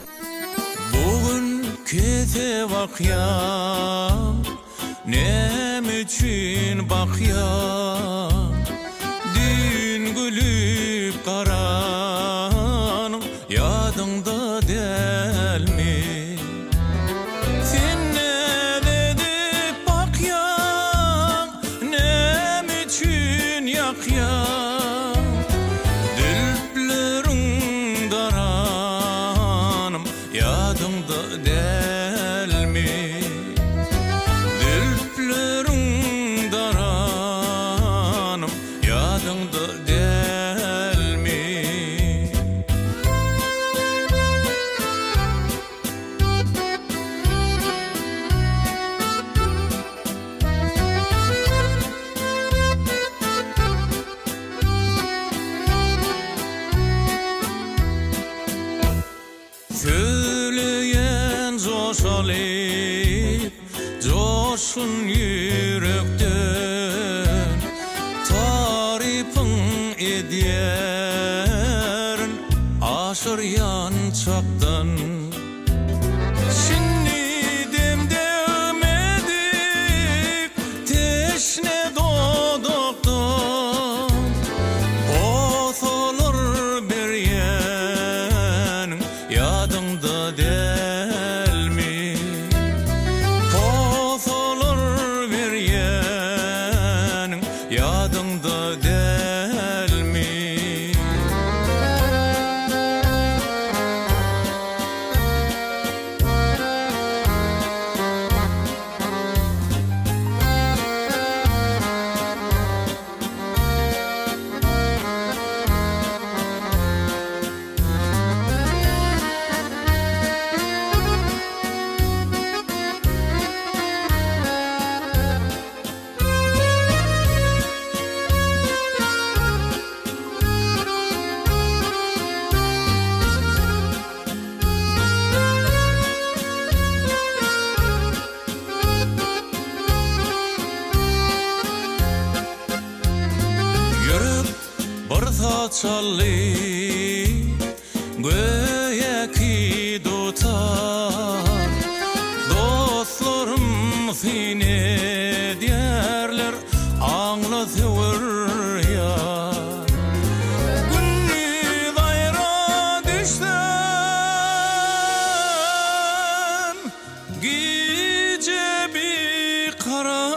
Speaker 3: Bu gün kese bakýaň, Näme üçin bakýaň? Düýn gülüp garanyň Ýadyňda dälmi? Sen näz edip bakýaň, Näme üçin ýakýaň? Zülpleriň daranym ýadyňda dälmi? Zülpleriň daranym ýadyňda dälmi? Söýleýän joş alyp, joşgun ýürekden, Tarypyň edýärin aşyrýan çakdan. Şindidem degmedik teşne dodakdan, Posalar berýäniň ýadyňda dälmi? Posalar berýäniň ýadyňda dälmi? Ýürek bir saz çaldy, göýäki dutar. Dostlarym syn edýärler, aňla söwer ýar. Gündiz aýra düşsem, gije bikarar.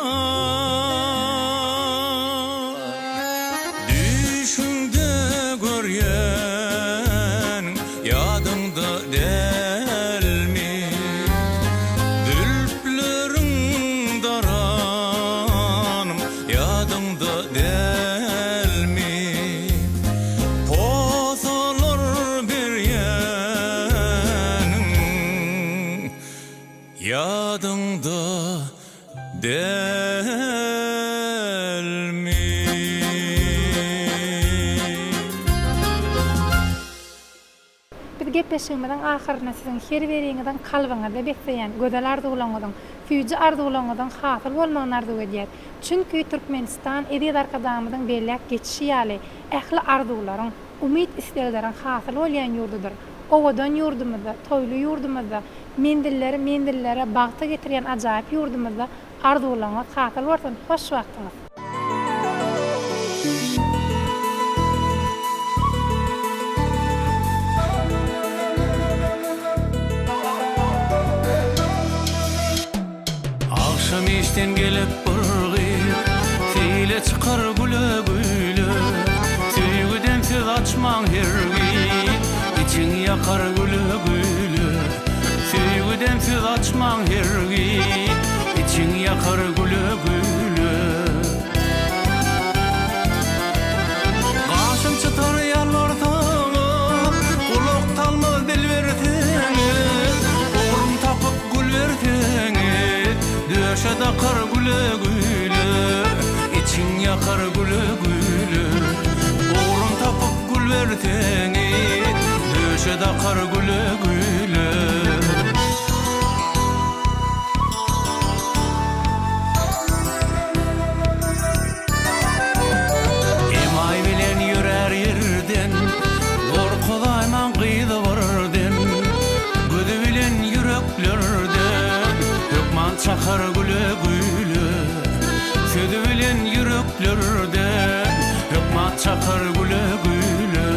Speaker 3: Düýşüňde görýäniň ýadyňda dälmi? Zülpleriň daranym ýadyňda dälmi? Posalar berýäniň ýadyňda dälmi?
Speaker 1: Biz gepleşigimiziň ahyrynda siziň her biriňiziň kalbyňyzda besleýän gözel arzuwlaryňyzyň, süýji arzuwlaryňyzyň hasyl bolmagyny arzuw edýäs. Çünki Türkmenistan eziz Arkadagymyzyň belläp geçişi ýaly, ähli arzuwlaryň, umyt-islegleriň hasyl bolýan ýurdudyr. Owadan ýurdumyzda, toýly ýurdumyzda, menzilleri menzillere, bagta getirýän ajaýyp ýurdumyzda arzuwlaryňyz hasyl bolsun! Hoş wagtyňyz!
Speaker 3: Agşam işden gelip bir gyz, Seýle çykar güle-güle. Söýgüden söz açmaň hergiz, Içiň ýakar güle-güle. Söýgüden söz açmaň hergiz, Içiň ýakar güle-güle. Gaşyn çytar ýalbarsaňa, Gulak salmaz dil berseňiz, Ugrun tapyp gül berseňiz, Döşe dakar güle-güle, Içiň ýakar güle-güle. Ugrun tapyp gül berseňiz, Döşe dakar güle-güle. Emaý bilen ýörär ýerden, Gorkuzaýmaň gyzy birden. Gözi bilen ýüreklerden, Hökman çakar güle-güle. Sözi bilen ýüreklerden, Hökman çakar güle-güle.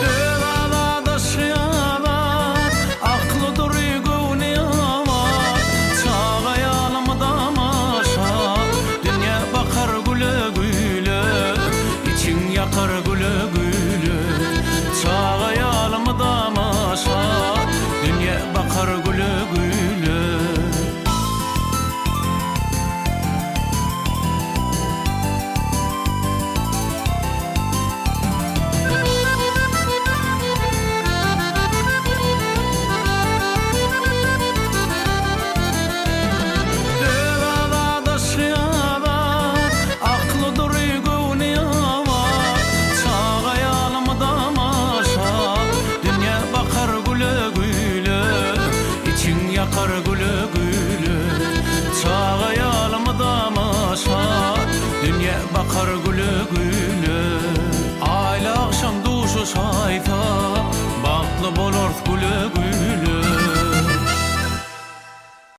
Speaker 3: Öz azat yşgy azat, Akly dury göwni abat, Çaga ýaly mydama şat, Dünýä bakar güle-güle, Içiň ýakar güle-güle. Çaga ýaly mydama şat, Dünýä bakar güle-güle. Öz azat yşgy azat, Akly dury göwni abat, Çaga ýaly mydama şat, Dünýä bakar güle-güle, Içiň ýakar güle-güle. Çaga ýaly mydama şat, Dünýä bakar güle-güle. Aýly agşam duşuşaýsak, Bagtly bolarys güle-güle.